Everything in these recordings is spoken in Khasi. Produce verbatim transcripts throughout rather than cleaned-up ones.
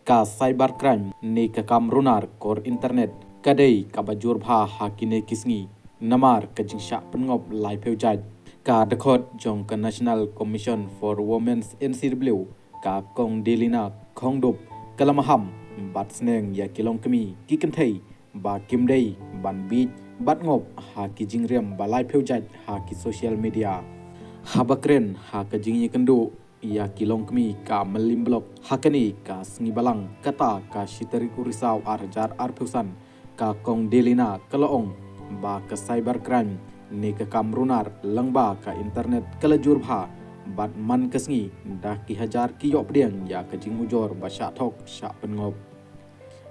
Ka cybercrime ne ka kam runar kor internet ka dei kaba jur bha ha kine ki sngi, namar ka jingshah pynngop laiphew jait. Ka dkhot jong ka National Commission for Women's N C W, ka Kong Delina Khongdup, ka la maham bad sneng ïa ki longkmie ki kynthei ba kim dei ban bieit bad ngop ha ki jingriam ba laiphew jait ha ki social media. Haba kren ha ka jingïakynduh ïa ki longkmie ka Mylliem Block ha kane ka sngi Balang kata ka shi tarik u Risaw ar hajar arphew san, ka Kong Delina ka la ong ba ka cybercrime ne ka kam runar lyngba ka internet ka la jur bha, bad man ka sngi da ki hajar ki ïoh pdiang ïa ka jingujor ba shah thok shah pynngop.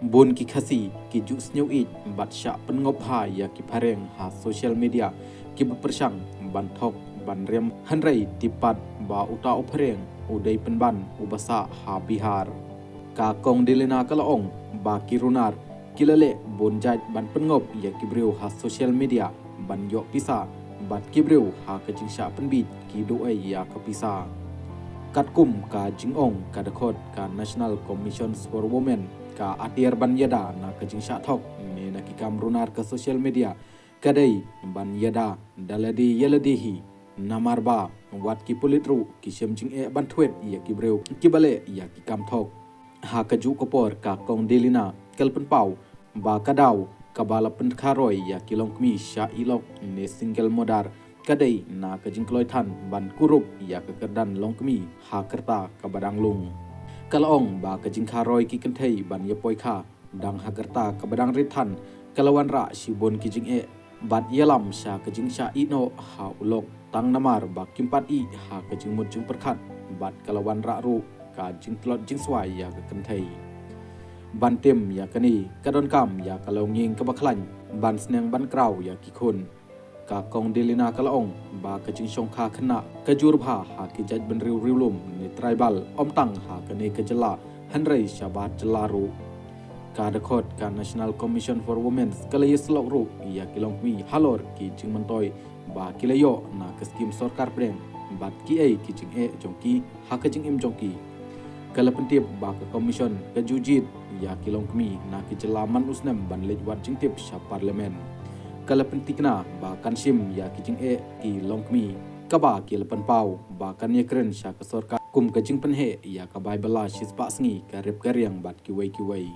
Bun ki Khasi ki ju sngewbha bad shah pynngop bha ïa ki phareng ha social media kiba pyrshang ban thok ban riam, hynrei tip pat ba uta u phareng u dei pynban uba sah ha Bihar. Ka Kong Delina ka la ong ba ki runar ki la leh bun jait ban pynngop ïa ki briew ha social media ban ïoh pisa, bad ki briew ha ka jingshah pynbieit ki duh ei ïa ka pisa. Katkum ka jingong ka dkhot ka National Commission for Women, ka atiar ban ïada na ka jingshah thok ne na ki kam runar ka social media ka dei ban ïada da lade ïa lade hi, namar ba wat ki pulit ruh ki shem jingeh ban thwet ïa ki briew kiba leh ïa ki kam thok. Ha kajuh ka por ka Kong Delina ka la pynpaw ba ka daw kaba la pynkha roi ïa ki longkmie shah ïehnoh ne single mother ka dei na ka jingkloi than ban kurup ïa ka kyrdan longkmie ha ka rta kaba dang lung. Ka la ong ba ka jingkha roi ki kynthei ban ïa poi kha dang ha ka rta kaba dang rit than ka la wanrah shibun ki jingeh bad ïalam sha ka jingshah ïehnoh ha u lok tang namar ba kim pat ïeh ha ka jingmut jingpyrkhat, bad ka la wanrah ruh ka jingtlot jingswai ïa ka kynthei. Ban tim ïa kane ka donkam ïa ka longïing kaba khlaiñ ban sneng ban kraw ïa ki khun. Ka Kong Delina ka la ong ba ka jingshongkha khynnah ka jur bha ha ki jaitbynriew riewlum ne tribal, ym tang ha kane ka jylla hynrei shabar jylla ruh. Ka dkhot ka National Commission for Women ka la ïasyllok ruh ïa ki longkmie halor ki jingmyntoi ba ki la ïoh na ka skim sorkar pdeng bad kiei ki jingeh jong ki ha ka jingim jong ki. Ka la pyntip ba ka Commission ka ju jied ïa ki longkmie na ki jylla man u snem ban leit wad jingtip sha Parliament. Ka la pyntikna ba kan shim ïa ki jingeh ki longkmie kaba ki la pynpaw ba kan ïakren sha ka sorkar kum ka jingpynheh ïa ka bai bylla shispah sngi, ka rep ka riang bad kiwei kiwei.